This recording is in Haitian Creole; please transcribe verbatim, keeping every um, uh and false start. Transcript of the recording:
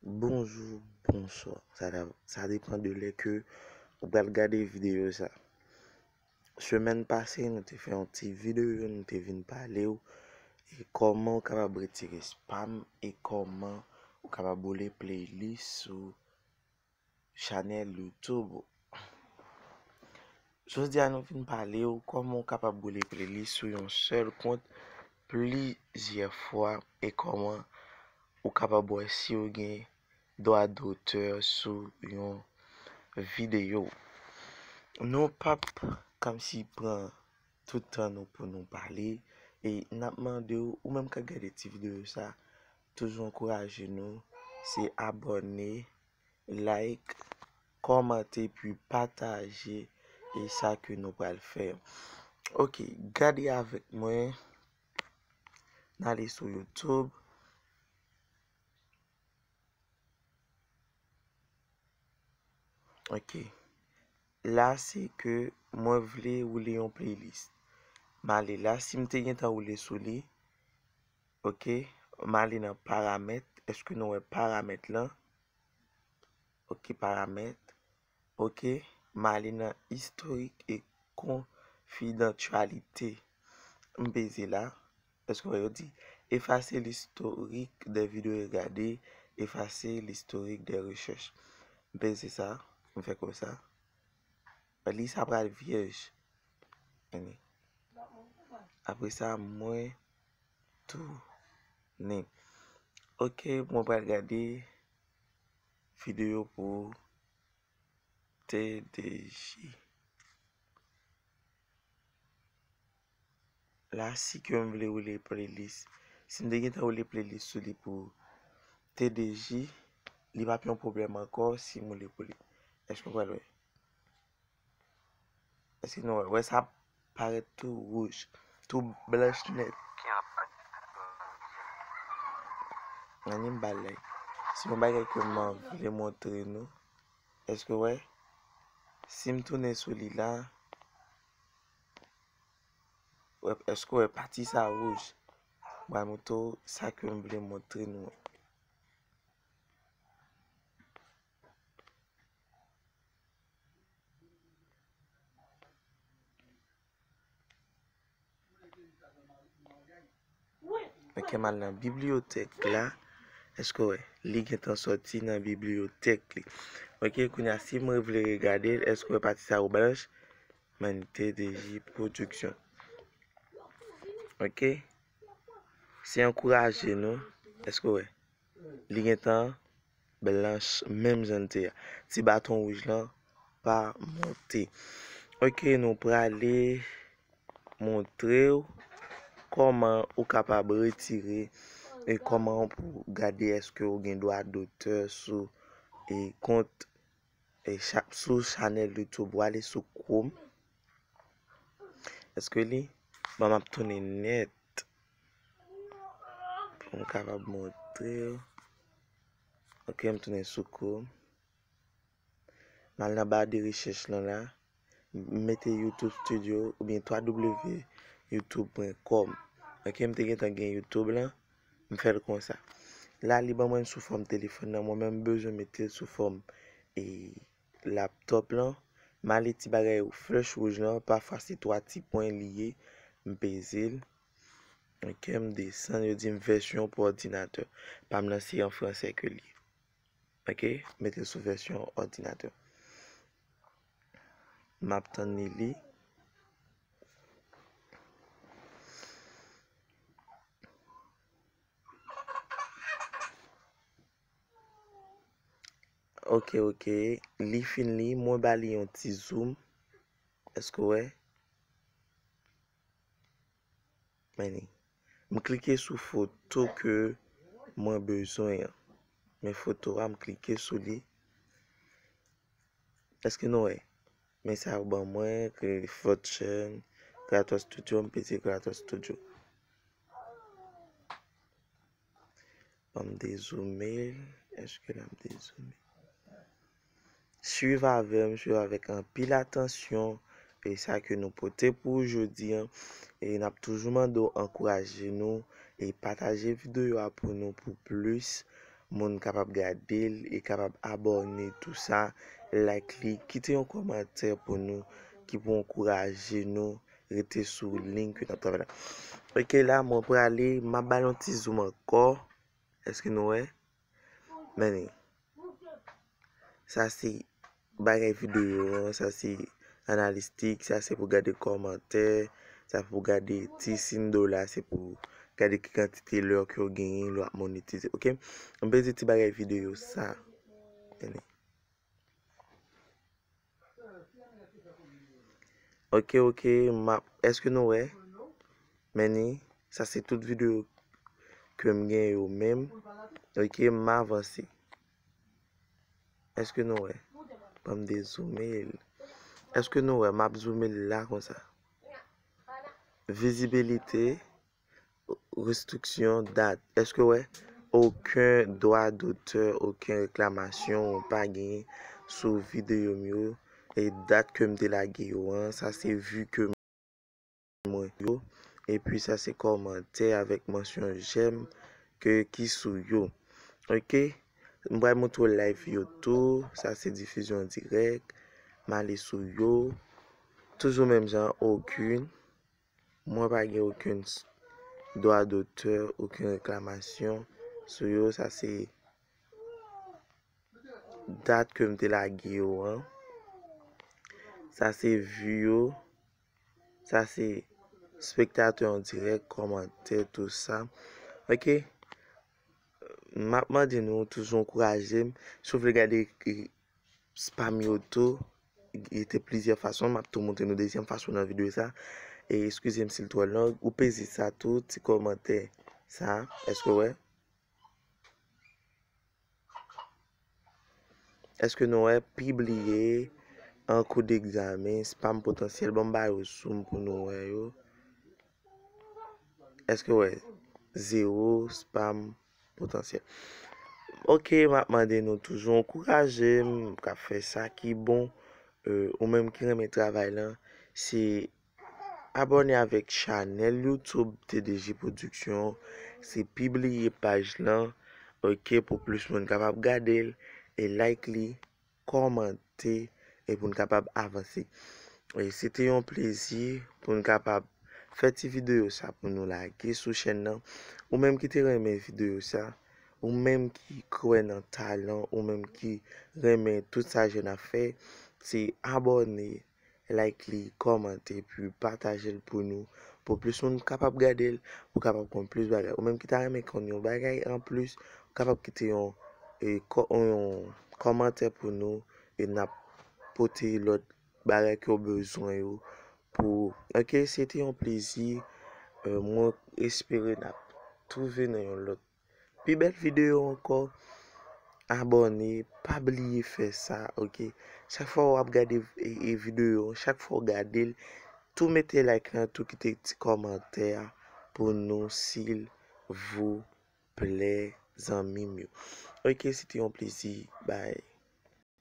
Bonjou, bonswa. Sa, sa depann de lè ke ou pral gade videyo sa. Semèn pase, nou te fè yon ti videyo, nou te vin pale w e kòman ou kapab retire spam e kòman ou kapab boule playlist sou chanèl YouTube ou. Jodi a, nou vin pale w kòman ou kapab boule playlist sou yon sèl kont plizyè fwa e kòman ou kapab wè si w gen dwa dotè sou yon videyo. Nou p ap kòmsi pran tout tan nou pou nou pale e n ap mande w, ou menm k ap gade ti videyo sa, toujou ankouraje nou, se abòne, like, kòmante, epi pataje e sa ke nou pral fè. Ok, gade avèk mwen, n ale sou YouTube. Ok. La, se ke mwen vle woule yon playlist. M ale la, si m te gentan woule sou li, ok, m ale nan paramèt. Èske nou wè paramèt lan? Ok, paramèt. Ok, m ale nan istorik e konfidansyalite. M peze la. Èske w wè yo di, effacer l'historique des vidéos regardées, effacer l'historique des recherches. M peze sa, m fè konsa. List sa pral vyèj. Tande. Apre sa, mwen tounen. Ok, mwen pral gade videyo pou T D J. La, si ke m vle woule playlist, si m te gentan woule playlist sou li pou T D J, li p ap yon pwoblèm ankò si m woule pou li. Èske w pral wè? Èske nou wè? Wè sa parèt tou wouj, tou blanch nèt. Ann, m ba l like. Se yon bagay ke m vle montre nou. Èske w wè? Si m tounen sou li la, wè, èske w wè pati sa wouj? M pral montre w sa ke m vle montre nou an. Ok, m al nan bibliyotèk la. Èske w wè? Li gentan sòti nan bibliyotèk li. Ok, kounye a, si mwen vle regade l, èske w wè pati sa yo blanch? Manite de ji pwodiksyon. Ok? Se ankouraje nou. Èske w wè? Li gentan blanch menm jan l te a. Ti baton wouj lan pa monte. Ok, nou prale montre w kòman ou kapab retire e kòman pou gade èske ou gen dwa dotè sou e kont e cha-, sou chanèl YouTube ou. Ale sou Chrome. Èske li? Bon, m ap tounen nèt pou m kapab montre w. Ok, m tounen sou Chrome. M al nan ba de rechèch lan la. M mete YouTube Studio oubyen w w w youtube pwen kòm. Ok, m te gentan gen YouTube lan. M fè l konsa. La, li ban mwen l sou fòm telefòn nan. Mwen menm, m bezwen mete l sou fòm e laptòp lan. M ale ti bagay flèch wouj lan. Pafwa, se twa ti pwen li ye. M peze l. Ok, m desann. Yo di m vèsyon pou òdinatè pa m lan, se an fransè ke l ye. Ok, mete l sou vèsyon òdinatè. M ap tann li li. Ok, ok. Li fin li, mwen ba li yon ti zoom. Èske w wè? Men li. M klike sou foto ke mwen bezwen an. Men foto a, m klike sou li. Èske nou wè? Men sa yo ban mwen, ke Fortune, Creator Studio, m peze Creator Studio. Ban m dezoome l. Èske l ap dezoome? Swiv avè m, swiv avèk anpil atansyon e sa ke nou pote pou ou jodi an. E n ap toujou mande w ankouraje nou e pataje videyo a pou nou pou plis moun kapab gade l e kapab abòne, tou sa, like li, kite yon kòmantè pou nou ki pou ankouraje nou rete sou liy ke n ap travay la. Ok, la mwen prale, m ap ba l yon ti zoom ankò. Èske nou wè? Men li. Sa se bagay videyo an, sa se analistik, sa se pou gade kòmantè, sa pou gade ti siy dola, se pou gade ki kantite lè ke w genyen lè w ap monetize, ok? M peze ti bagay videyo sa. Tande. Ok, ok, m ap, èske nou wè? Men li, sa se tout videyo ke m gen yo menm. Ok, m avanse. Èske nou wè? Ban m dezoome l. Èske nou wè? M ap zoome l la konsa. Vizibilite, restriksyon, dat. Èske w wè? Okenn dwa dotè, okenn reklamasyon ou pa genyen sou videyo m yo. E dat ke m te lage yo an, sa se vi ke mwen yo. Epi sa se kòmantè avèk mansyon j'aime ke ki sou yo. Ok? M pral montre w live yo tou. Sa se difizyon dirèk. M ale sou yo. Toujou menm jan, okenn. Mwen pa gen okenn s-, dwa dotè, okenn reklamasyon sou yo. Sa se dat ke m te lage yo an. Sa se vi yo. Sa se espektatè an dirèk, kòmantè, tou sa. Ok? M ap mande nou toujou ankouraje m. Si w vle gade, e, spam yo tou, e te plizyè fason. M ap tou montre nou dezyèm fason nan videyo sa. E eskize m si l twò long. Ou peze sa tou, ti kòmantè sa. Èske w wè? Èske nou wè pibliye an kou degzamen, spam potansyèl? Ban m ba yo zoom pou nou wè yo. Èske w wè? Zewo spam potansyèl. Ok, m ap mande nou toujou ankouraje m, k ap fè sa ki bon. Euh, ou menm ki renmen travay lan, se abòne avèk chanèl YouTube T D J Production, se pibliye paj lan, ok, pou plis moun kapab gade l, e like li, kòmante, e pou n kapab avanse. E se te yon plezi pou n kapab fè ti videyo sa pou nou lage sou chèn nan. Ou menm ki te renmen videyo sa, ou menm ki kwè nan talan, ou menm ki renmen tout sa jèn ap fè, se abòne, like li, kòmante, epi pataje l pou nou, pou plis moun kapab gade l, pou kapab konn plis bagay. Ou menm ki ta renmen konn yon bagay anplis, ou kapab kite yon, e, kò-, yon kòmantè pou nou, e n ap pote lòt bagay ke w bezwen yo pou, ok, se te yon plezi. Euh, mwen espere n ap twouve nan yon lòt pi bèl videyo ankò. Abòne, pa bliye fè sa, ok? Chak fwa w ap gade, e, e, videyo, chak fwa w gade l, tou mete like lan, tou kite ti kòmantè a pou nou, s'il vous plaît, zanmi m yo. Ok, se te yon plezi. Bye.